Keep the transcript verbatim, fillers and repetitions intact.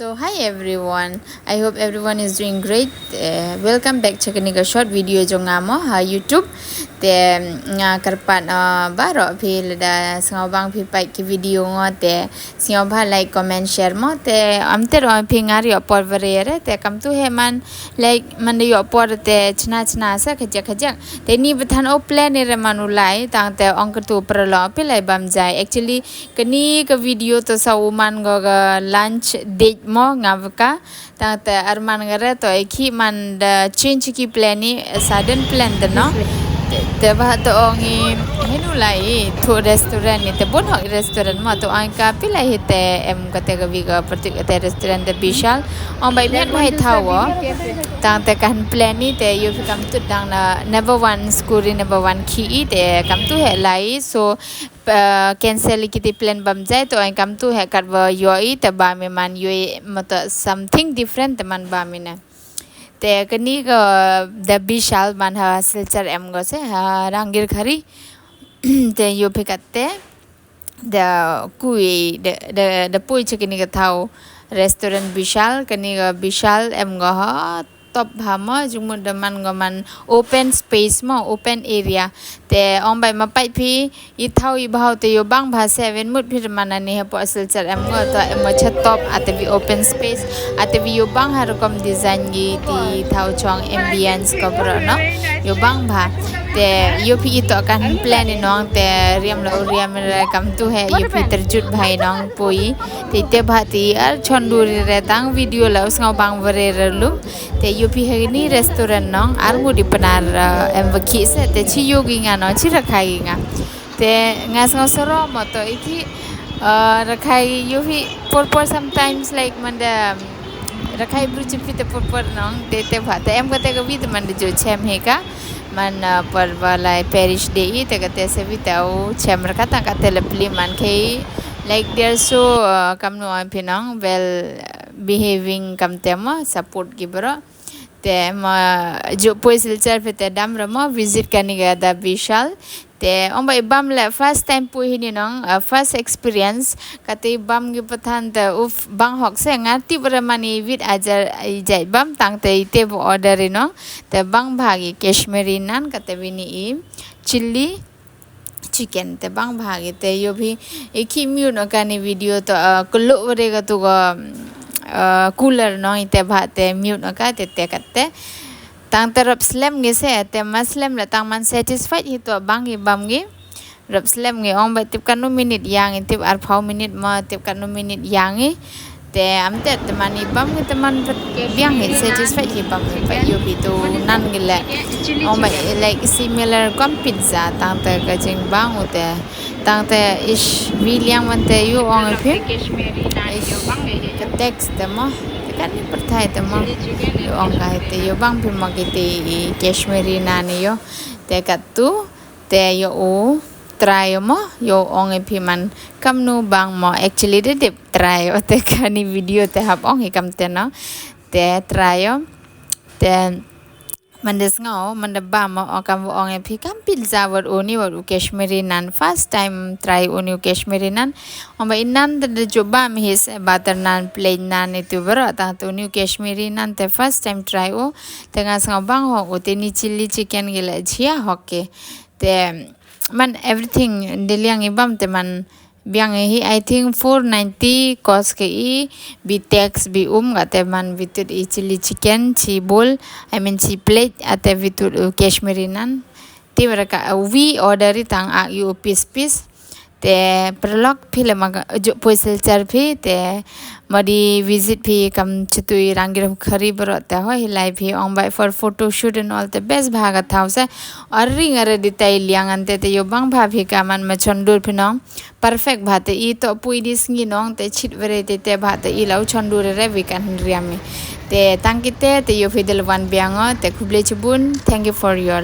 So hi everyone, I hope everyone is doing great. Eh, welcome back cha kani ka short video jong nga mo ha YouTube. Te nga kyrpad, ah, baroh phi lada sngewbang phi pait ki video ngo te sngewbha like, comment, share mo. Te amte ro phi ngar yoh por vare re te kamtu he man, like, man da yoh por te chna chna sa khajak khajak. Te ni bathan o plan ni re man u lai, tang te ong ka tu paralok phi lai bam jai. Actually, kani ka video to sa u man ko ka lunch date mo nga baka. Tang te arman ka re to e ki man da change ki plan ni, sudden plan te no. Te, te ba to ong i henu lai thu restaurant ni te bon hok restaurant mo to ong ka phi lai hi te em ka te ka vi ka parti ka te restaurant te Bishal. Ong bai miat bai thaw o. Tang te kan plan ni te yoh phi kamtu dang na number one school number one ki i te kamtu he lai. So, uh, cancel ki ti plan bam jai to ong kamtu he kat wa yoh i te ba mi man yoh i mata something different te man ba mi na. Te kani ka da Bishal man ha Silchar em ko se ha Rangir Khari. Te yoh phi kat te da kui da, da, da poi cha kani ka thaw restaurant Bishal, kani ka Bishal em ko ha top bha mo, jingmut da man ko man open space mo, open area. Te ong bai ma pait phi i thaw i bhau te yoh bang bha se wen mut phi da man ani ha po Silchar em ko to em ko cha top ate bi open space ate bi yoh bang ha rukom design ki ti thaw chong ambience ko bro no yoh bang bha. Te yoh phi i to kan plan i nong te riam la u riam re kamtu he yoh phi terjut bha i nong poi. Te te bha ti ar chon du re tang video la u sngewbang vare re lum. Te yoh phi ha ni restaurant nong ar mu di pnar, uh, em va ki se te chi yoh gi nga no chi rakhai gi nga. Te nga sngew soro mo to i ki, uh, rakhai yoh phi por por sometimes like man da, um, rakhai bru chi phi te por por nong te te bha te em ka te ka vi te man da jo chem he ka. Man, uh, por ba lai parish de i te ka te se vi te u chem ra ka ta ka te le pli man ke like they are so, uh, kamnu ong phi nong well, uh, behaving kam te mo support ki bro. Te ma ju poi Silchar phi te dam ra mo visit kani ka da Bishal. Te ong bai bam le first time poi hini nong, uh, first experience. Kate bam ki pathan te uf bang hok se nga tip re mani wit ajar i jai bam tang te i te bo order i nong. Te bang bha ki Kashmiri naan kate wini i chilli chicken te bang bha ki te yoh phi i ki mute no kani video to, uh, kulu ware ka tu ko, uh, cooler nong i te bha te mute no ka te te kat te. Tang te rap slem ngi se te ma slem le tang man satisfied hi to bang i bam ngi. Rap slem ngi ong bai tip kanu minute yang i tip ar phaw minute ma tip kanu minute yang i. Te am te te man i bam ki te man biang hi satisfied hi bam hi pa yoh phi tu naan ki le. Ong bai like similar kam pizza tang te ka jingbang u te. Tang te ish wi liang man te yoh ong phi. Ish ka text te mo. Te kan ni pyrthai te mo. Yoh ong ka te yoh bang phi mo ki te i Kashmiri naan i yoh. Te kat tu. Te yoh u try o mo, yoh ong e phi man kamnu bang mo actually de dep try o te kani video te hap ong hi kam te no. Te try o. Te man de sngaw, man de bam o, o kam ong e phi kam pizza wat u ni wat u Kashmiri naan. First time try u ni u Kashmiri naan. Ong ba i naan te de ju bam hi se butter naan, plain naan i tu bro, tang tu ni u Kashmiri naan te first time try u. Te nga sngaw bang ho u te ni chilli chicken ki le jia ho ke. Te man everything de liang i bam te man biang hi, I think four ninety cost ke i, bi tax bi um ka te man bi tut i chilli chicken, chi bowl, I mean chi plate, ate bi tut u Kashmiri naan. Te wa ka wi order i tang a i u piece piece. Te paralok phi le ma ka ju poi Silchar phi te ma di visit phi kam chitui Rangir Khari bro te ho hi lai phi ong bai for photo shoot and all the best bha ka thaw se. Ar ring are di tai liang ante te yoh bang bha phi ka man ma chondur phi nong. Perfect bha te i to pui di sngi nong te chit ware te te bha te i lau chondur re wi kan riam mi. Te tang ki te te yoh phi del wan biang o te khublei chibun. Thank you for your